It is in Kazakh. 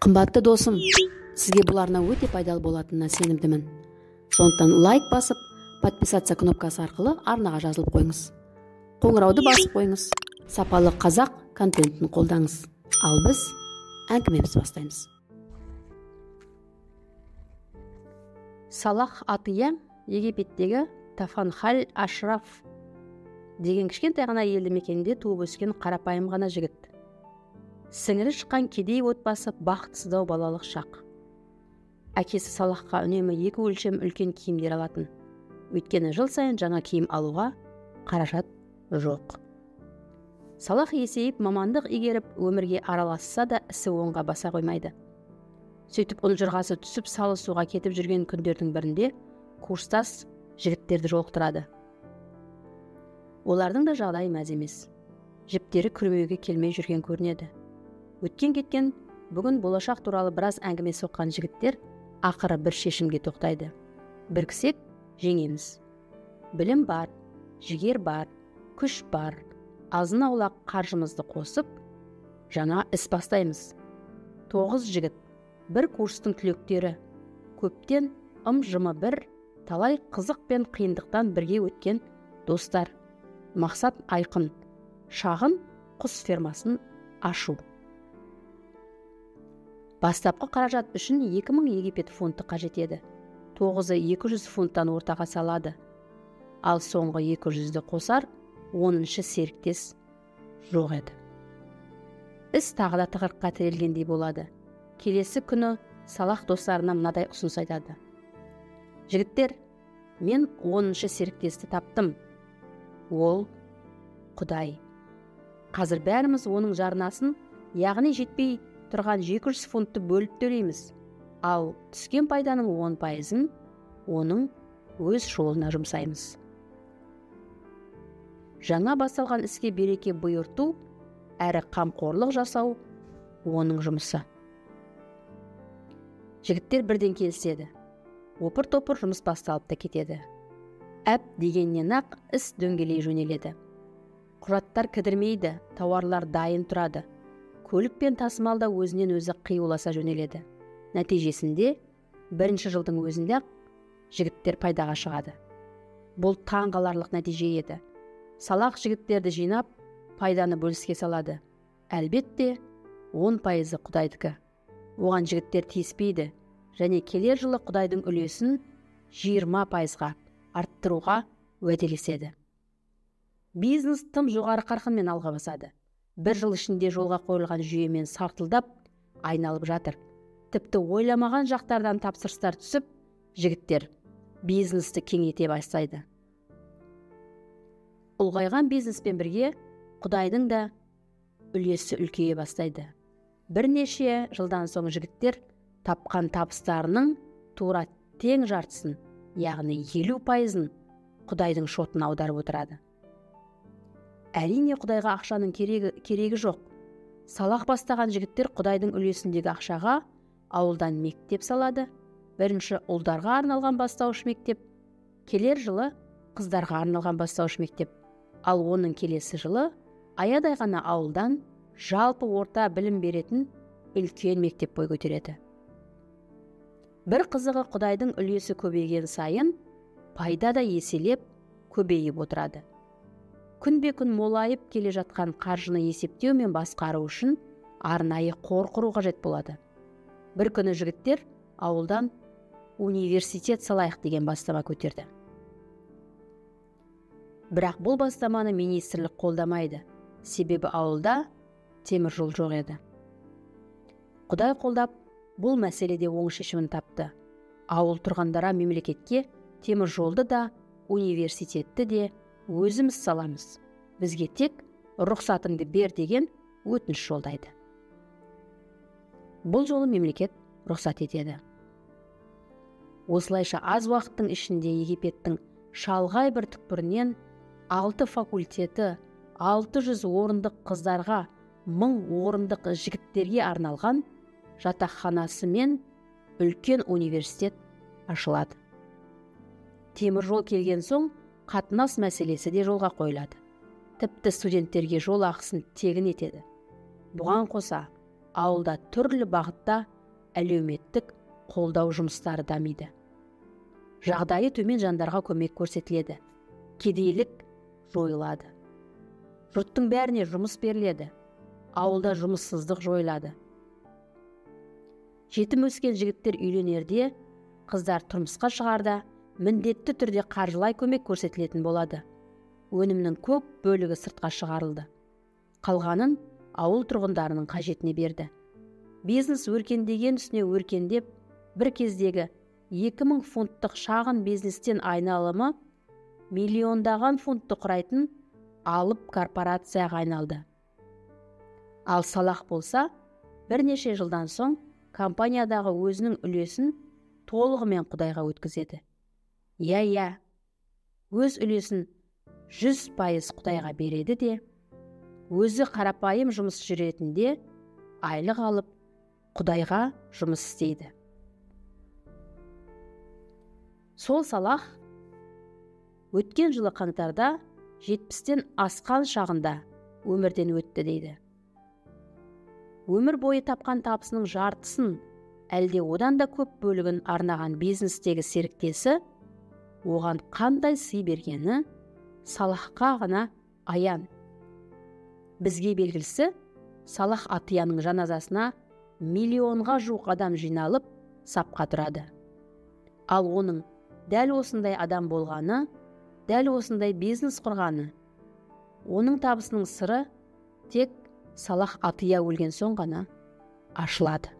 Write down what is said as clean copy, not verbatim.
Қымбатты досым, сізге бұл арна өте пайдалы болатынына сенімдімін. Сондықтан лайк басып, подписаться кнопкасы арқылы арнаға жазылып қойыңыз. Қоңырауды басып қойыңыз. Сапалы қазақ контентін қолдаңыз. Ал біз әңгімемізді бастаймыз. Салах Атия Египеттегі Тафанхаль Ашраф деген кішкентай ғана елді мекенде туып өскен қарапайым ғана жігіт. Сіңірі шыққан кедей отбасы, бақытсыздау балалық шақ. Әкесі Салахқа үнемі екі өлшем үлкен киімдер алатын. Өйткені жыл сайын жаңа киім алуға қаражат жоқ. Салах есейіп, мамандық игеріп, өмірге араласса да ісі оңға баса қоймайды. Сөйтіп ұнжырғасы түсіп, салы суға кетіп жүрген күндердің бірінде курстас жігіттерді жолықтырады. Олардың да жағдайы мәз емес. Жіптері күрмеуге келмей жүрген көрінеді. Өткен кеткен бүгін болашақ туралы біраз әңгіме соққан жігіттер ақыры бір шешімге тоқтайды. Біріксек жеңеміз. Білім бар, жігер бар, күш бар. Азын аулақ қаржымызды қосып, жаңа іс бастаймыз. 9 жігіт, бір курстың түлектері, көптен ым-жымы бір, талай қызық пен қиындықтан бірге өткен достар. Мақсат айқын, шағын құс фермасын ашу. Бастапқы қаражат үшін 2000 Египет фунты қажет еді. 9-ы 200 фунттан ортаға салады. Ал соңғы 200-ді қосар 10-шы серіктес жоқ еді. Іс тағы да тығырыққа тірелгендей болады. Келесі күні Салах достарына мынадай ұсыныс айтады. Жігіттер, мен 10-шы серіктесті таптым. Ол Құдай. Қазір бәріміз оның жарнасын, яғни жетпей тұрған 200 фунтты бөліп төлейміз. Ал түскен пайданың 10%-ын оның өз жолына жұмсаймыз. Жаңа басталған іске береке бұйырту, әрі қамқорлық жасау оның жұмысы. Жігіттер бірден келіседі. Опыр-топыр жұмыс басталып та кетеді. Әп дегеннен-ақ іс дөңгелей жөнеледі. Құжаттар кідірмейді, тауарлар дайын тұрады. Көлік пен тасымал да өзінен өзі қиюласа жөнеледі. Нәтижесінде бірінші жылдың өзінде-ақ жігіттер пайдаға шығады. Бұл таңғаларлық нәтиже еді. Салах жігіттерді жинап, пайданы бөліске салады. Әлбетте, 10%-ы Құдайдікі. Оған жігіттер тиіспейді және келер жылы Құдайдың үлесін 20%-ға арттыруға уәделеседі. Бизнес тым жоғары қарқынмен алға басады. Бір жыл ішінде жолға қойылған жүйемен сартылдап айналып жатыр. Тіпті ойламаған жақтардан тапсырыстар түсіп, жігіттер бизнесті кеңейте бастайды. Ұлғайған бизнеспен бірге Құдайдың да үлесі үлкейе бастайды. Бірнеше жылдан соң жігіттер тапқан табыстарының тура тең жартысын, яғни 50%-ын Құдайдың шотына аударып отырады. Әрине, Құдайға ақшаның керегі жоқ. Салах бастаған жігіттер Құдайдың үлесіндегі ақшаға ауылдан мектеп салады. Бірінші ұлдарға арналған бастауыш мектеп, келер жылы қыздарға арналған бастауыш мектеп. Ал оның келесі жылы аядай ғана ауылдан жалпы орта білім беретін үлкен мектеп бой көтереді. Бір қызығы, Құдайдың үлесі көбейген сайын пайда да еселеп көбейіп отырады. Күнбе-күн молайып келе жатқан қаржыны есептеу мен басқару үшін арнайы қор құру қажет болады. Бір күні жігіттер ауылдан университет салайық деген бастама көтерді. Бірақ бұл бастаманы министрлік қолдамайды, себебі ауылда темір жол жоқ еді. Құдай қолдап, бұл мәселеде оң шешімін тапты. Ауыл тұрғындары мемлекетке темір жолды да, университетті де өзіміз саламыз. Бізге тек рұқсатыңды бер деген өтініш жолдайды. Бұл жолы мемлекет рұқсат етеді. Осылайша аз уақыттың ішінде Египеттің шалғай бір түкпірінен 6 факультеті, 600 орындық қыздарға, 1000 орындық жігіттерге арналған жатақханасымен үлкен университет ашылады. Темір жол келген соң қатынас мәселесі де жолға қойылады. Тіпті студенттерге жол ақысын тегін етеді. Бұған қоса, Ауылда түрлі бағытта әлеуметтік қолдау жұмыстары дамиды. Жағдайы төмен жандарға көмек көрсетіледі. Кедейлік жойылады. Жұрттың бәріне жұмыс беріледі. Ауылда жұмыссыздық жойылады. Жетім өскен жігіттер үйленерде, қыздар тұрмысқа шығарда міндетті түрде қаржылай көмек көрсетілетін болады. Өнімнің көп бөлігі сыртқа шығарылды. Қалғанын ауыл тұрғындарының қажетіне берді. Бизнес өркендеген үстіне өркендеп, бір кездегі 2000 фунттық шағын бизнестен айналымы миллиондаған фунтты құрайтын алып корпорацияға айналды. Ал Салах болса, бірнеше жылдан соң компаниядағы өзінің үлесін толығымен Құдайға өткізеді. Иә, өз үлесін 100% Құдайға береді де, өзі қарапайым жұмысшы ретінде айлық алып, Құдайға жұмыс істейді. Сол Салах өткен жылы қаңтарда 70-тен асқан шағында өмірден өтті дейді. Өмір бойы тапқан табысының жартысын, әлде одан да көп бөлігін арнаған бизнестегі серіктесі оған қандай сый бергені Салахқа ғана аян. Бізге белгілісі, Салах Атияның жаназасына миллионға жуық адам жиналып, сапқа тұрады. Ал оның дәл осындай адам болғаны, дәл осындай бизнес құрғаны, оның табысының сыры тек Салах Атия өлген соң ғана ашылады.